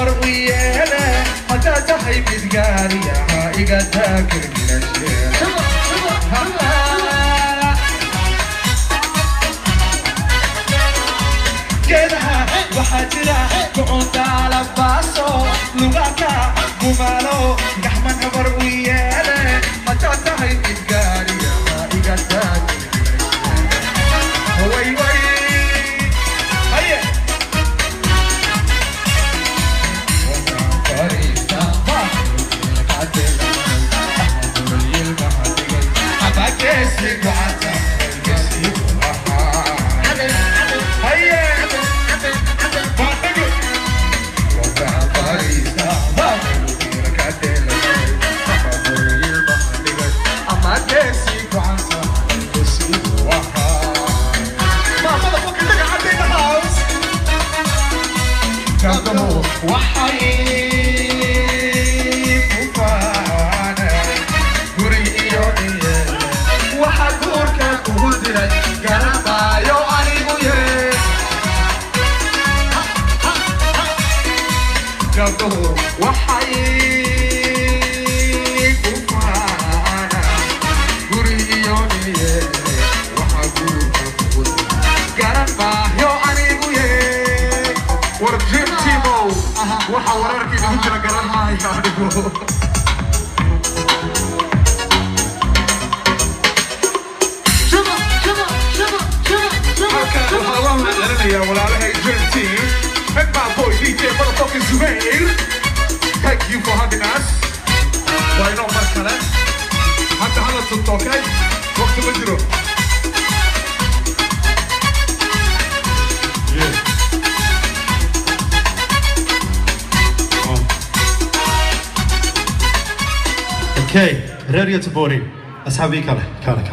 Habar u yeele haddaad tahay mid gaariyaha iga taakirgirashe. Geedaha waxaa jira kucuntaala baaso lugaka gumaalo gaxman. Habar u yeele haddaad tahay mid gaariyaha iga taakirgirashe. Way way haye. Waxay ku faanay guri iyo dhiyeel, waxa guurka kugu diray garamaayo anigu ye. Gabdhuhu waxay ku faanay guri iyo dhiyeel, waxa guurka kugu diray garan maayo anigu ye. War Dream Teamow, waxa wararka idigu jira garan maayo anigu. Halkan waxaa uga mahadcelinayaa walaalahay Dream Team and my boy DJ motherfucking Zubair. Thank you for having us. Waa inoo mar kale. Hadda hala tunto, okay? Waqti ma jiro. Yeah. Oh. Okay, reer Göteborg, asxaabii kale kale kale.